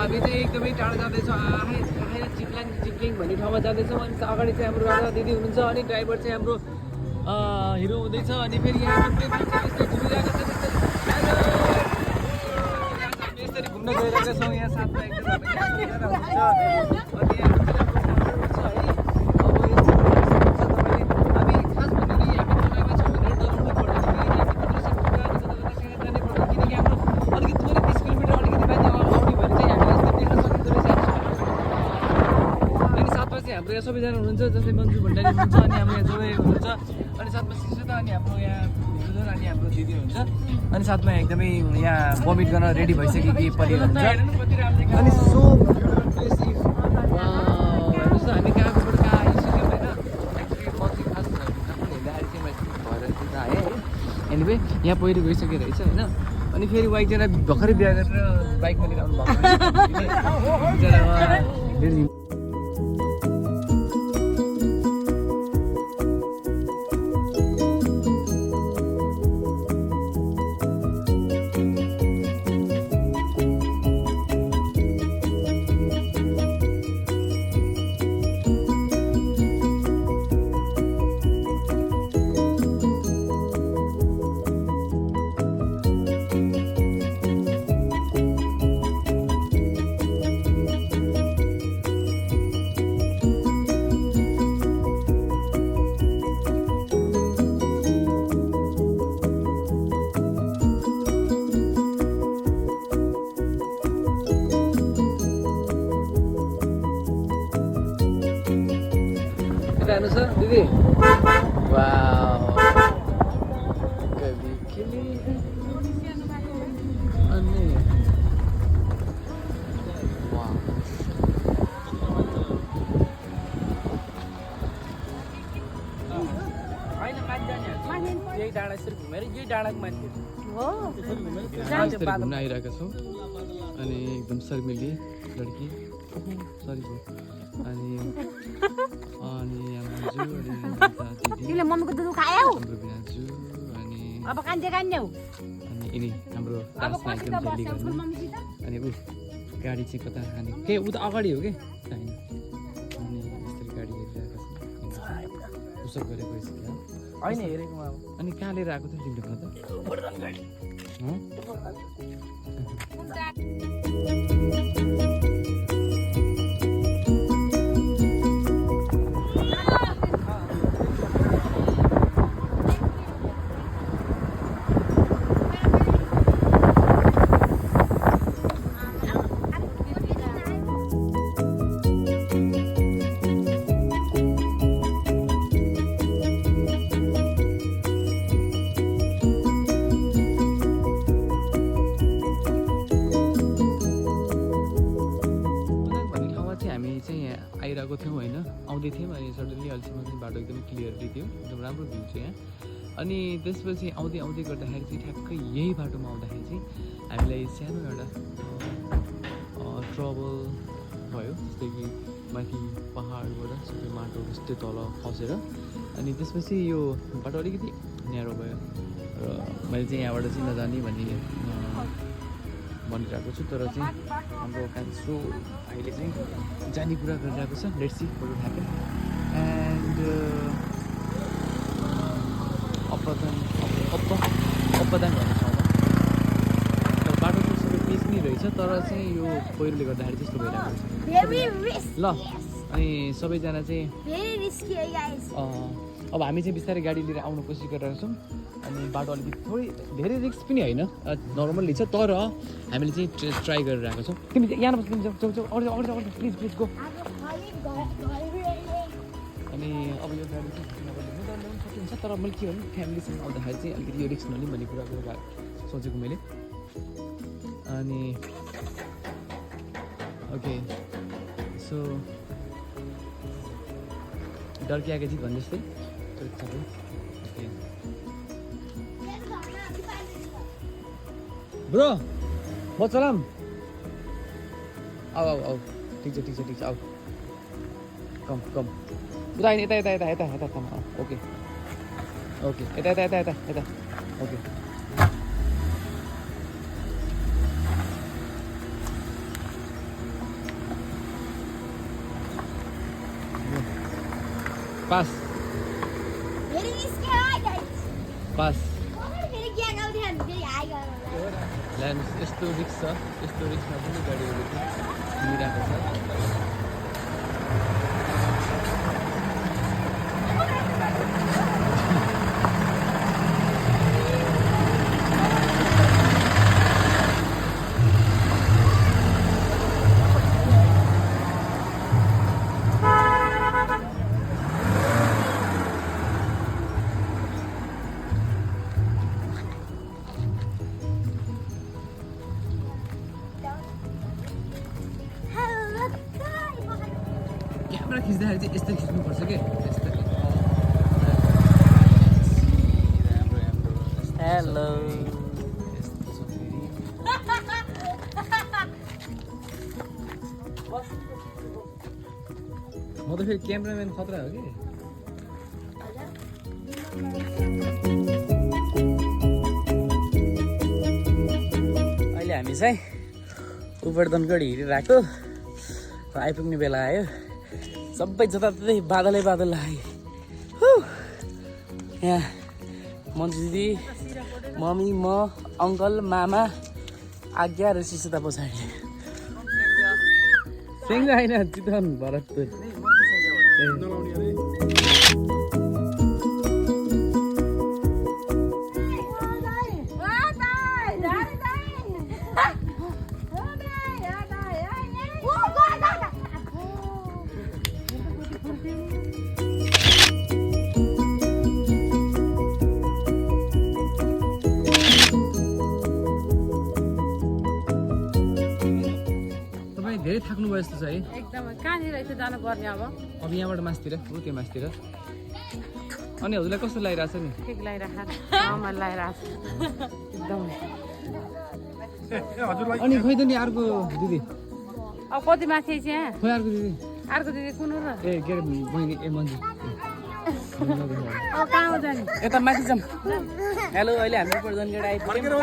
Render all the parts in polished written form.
हामी चाहिँ एकदमै टाढा जाँदैछौँ चिप्लिङ भन्ने ठाउँमा जाँदैछौँ अनि अगाडि चाहिँ हाम्रो राजा दिदी हुनुहुन्छ अनि ड्राइभर चाहिँ हाम्रो हिरो हुँदैछ अनि फेरि यहाँ घुमिरहेको छ यसरी घुम्न गइरहेका छौँ यहाँ साथमा एकदम हाम्रो यहाँ सबैजना हुनुहुन्छ जस्तै मन्जु भण्डारी हुनुहुन्छ अनि हाम्रो यहाँ जोडे हुनुहुन्छ अनि साथमा शिशुता अनि हाम्रो यहाँ हिरोजन अनि हाम्रो दिदी हुन्छ अनि साथमा एकदमै यहाँ भमिट गर्न रेडी भइसकेकी परिवार हुन्छ अनि सो हेर्नुहोस् न हामी कहाँबाट कहाँ आइसक्यौँ होइन एक्चुली म चाहिँ खास हेर्दाखेरि चाहिँ मैले भएर चाहिँ आएँ है एनिवे यहाँ पहिरो गइसकेको रहेछ होइन अनि फेरि एकजना भर्खरै बिहा गरेर बाइकमा लिएर आउनु भएको हेर्नु छ दिदी वाउ कभी खिली अनि वाउ हैन मान्छे यही डाँडा यसरी घुमेर यही डाँडाको मान्छे हो त्यसरी घुम्न आइरहेका छौँ अनि एकदम शर्मिली लड्की सरी अनि तिमीले मम्मीको दुध खायौ अनि अब कान्छे कान्यौ अनि यिनी हाम्रो अनि उ गाडी चाहिँ कता खाने के उ त अगाडि हो कि होइन अनि यस्तरी गाडी हेरिरहेको छ उसो गरेको क्या होइन हेरेको अनि कहाँ लिएर आएको थियो तिमीले आइरहेको थियौँ होइन आउँदै थियौँ अनि सडनली अहिलेसम्म चाहिँ बाटो एकदम क्लियरली थियो एकदम राम्रो भ्यू छ यहाँ अनि त्यसपछि आउँदै आउँदै गर्दाखेरि चाहिँ ठ्याक्कै यही बाटोमा आउँदाखेरि चाहिँ हामीलाई सानो एउटा ट्रबल भयो जस्तै कि माथि पहाडबाट सबै माटो जस्तै तल खसेर अनि त्यसपछि यो बाटो अलिकति न्यारो भयो र मैले चाहिँ यहाँबाट चाहिँ नजाने भन्ने भनिरहेको छु तर चाहिँ हाम्रो कान्छो भाइले चाहिँ जाने कुरा गरिरहेको छ let's see what will happen and अपदान भन्ने ठाउँमा तर बाटो चाहिँ सबै पिच नै रहेछ तर चाहिँ यो पहिरोले गर्दाखेरि त्यस्तो भइरहेको छ ल अनि सबैजना चाहिँ अब हामी चाहिँ बिस्तारै गाडी लिएर आउनु कोसिस गरिरहेको छौँ अनि बाटो अलिकति थोरै धेरै रिस्क पनि होइन नर्मल्ली छ तर हामीले चाहिँ ट्राई गरिरहेको छौँ तिमी यहाँ बस्छ तिमी अगाडि प्लिज गो अनि अब यो गाडी चाहिँ सकिन्छ तर मैले के भन्नु फ्यामिलीसँग आउँदाखेरि चाहिँ अलिकति यो रिस्क नलिउँ भन्ने कुरा सोचेको मैले अनि ओके सो डर के आगे जी भन्ने जस्तै ब्रो म चलाम आऊ ठिक छ आऊ कम उता आइन यता कम ओके यता ओके पास फेरि निस्क्यो गाइस पास फेरि क्या गाउँदै अनि फेरि आइगयो ल्यान्ड यस्तो रिक्स छ यस्तो रिक्समा पनि गाडीहरू हिँडिरहेको छ क्यामेरा खिच्दाखेरि चाहिँ यस्तै खिच्नुपर्छ कि यस्तै हेलो म त फेरि क्यामेराम्यान खतरा हो कि अहिले हामी चाहिँ उपरदनगढ हिँडिरहेको आइपुग्ने बेला आयो सबै जताततै बादलै बादल लाग्यो यहाँ मन्जु दिदी मम्मी म अङ्कल मामा आज्ञा र सिसुता पछाडि सेङ्गा होइन चितवन भरतपुर धेरै थाक्नु भयो जस्तो छ है एकदमै कहाँनिर चाहिँ जानु पर्ने अब यहाँबाट मासतिर ऊ त्यो मासतिर अनि हजुरलाई कस्तो लागिरहेछ नि ठिक लागिरहेको अनि खोइ त नि अर्को दिदी अब कति माथि यहाँ खोइ अर्को दिदी कुन हो र ए के अरे बहिनी ए मन्जु अब कहाँ हो जाने यता माथि जाऊँ हेलो अहिले हामी उपरदनगढ आइपुग्यौँ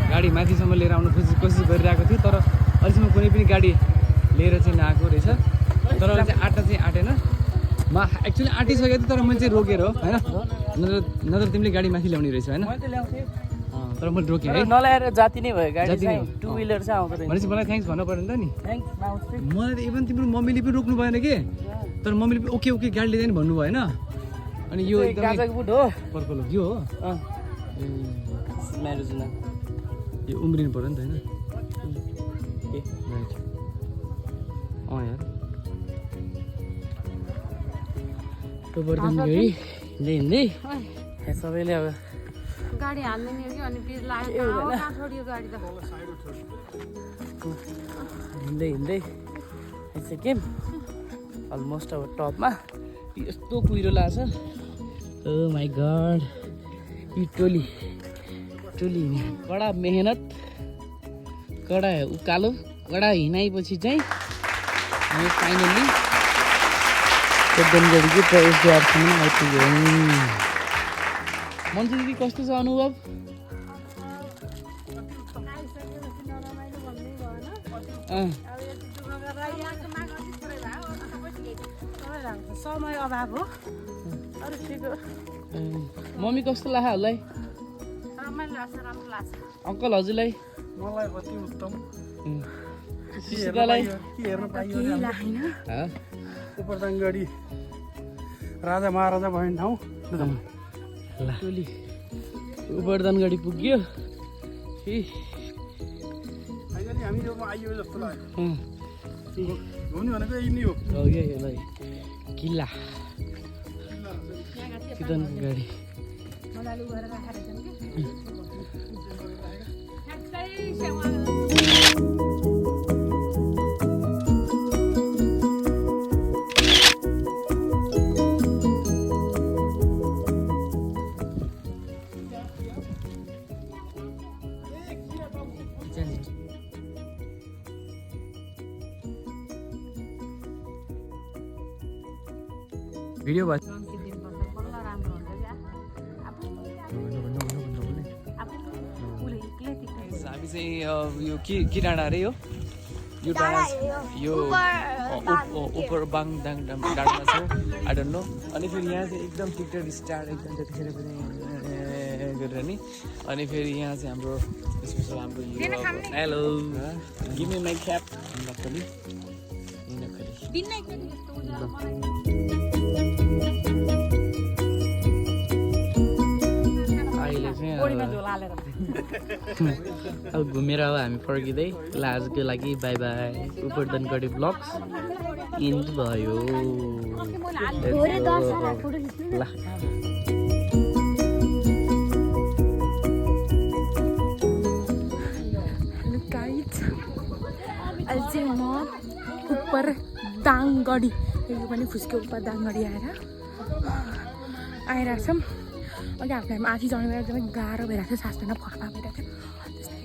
गाडी माथिसम्म लिएर आउनु कोसिस गरिरहेको थियो तर अहिलेसम्म कुनै पनि गाडी लिएर चाहिँ नआएको रहेछ तर अहिले चाहिँ आँटा चाहिँ आँटेन म एक्चुअली आँटिसकेको थिएँ तर मैले चाहिँ रोकेर हो होइन नत्र तिमीले गाडी माथि ल्याउने रहेछ होइन तर मैले रोकेँ है नलाएर जाति नै भयो गाडी जाति नै हो। टु व्हिलर चाहिँ आउँदो रहेछ भनेपछि मलाई थ्याङ्क्स भन्नु पर्यो नि त नि थ्याङ्क्स मलाई त इभन तिम्रो मम्मीले पनि रोक्नु भएन कि तर मम्मीले पनि ओके ओके गाडी लिँदैन भन्नु भएन अनि यो एकदमै गाजाको बुट हो पर्पल हो यो हो मेरो जुन यो उम्रिनु पर्यो नि त होइन यार उपरदनगढ हिँड्दै सबैले अब गाडी हाल्ने नि कि अनि पिस लाग्यो कहाँ छोडियो गाडी त हिँड्दै आइसक्यौँ अलमोस्ट अब टपमा यस्तो कुहिरो लाग्छ ओ माई गड यी टोली हिँड्ने कडा मेहनत कडा उकालो कडा हिँडाएपछि चाहिँ हामी फाइनल्ली उपरदनगढको प्रवेशद्वारसम्म आइपुग्यौँ मन्जु दिदी कस्तो छ अनुभव समय अभाव हो अरू ठिक हो मम्मी कस्तो लाग्योहरूलाई रमाइलो लाग्छ राम्रो लाग्छ अङ्कल हजुरलाई मलाई अति उत्तम सिसिकालाई हेर्न पाइयो उपरदनगढी राजा महाराजा भएको ठाउँ टोली उपरदनगढी पुग्यो फाइनली हामी योमा आइयो जस्तो लाग्यो घुम्ने भनेको यही नै हो यसलाई किल्ला चितवनको गाडी भिडियो भयो राम्रो हुन्छ क्या चाहिँ यो के डाँडा अरे यो डाँडा यो उपर बाङदाङ डाँडामा छ आई डोन्ट नो अनि फेरि यहाँ चाहिँ एकदम टिकटक स्टार एकदम त्यतिखेर पनि गरेर नि अनि फेरि यहाँ चाहिँ हाम्रो स्पेसल हाम्रो hello give me my cap नक्कली अहिले चाहिँ अब घुमेर अब हामी फर्किँदै ल आजको लागि बाई बाई उपर धनगढी ब्लग्स इन्ड भयो ल अहिले चाहिँ म उपर दाङगढी यो पनि फुस्के उपर दाङगढी आइरहेको छौँ अघि हामीलाई माथि चढ्नु एकदमै गाह्रो भइरहेको थियो सास फेर्न फर्मा भइरहेको थियो त्यस्तै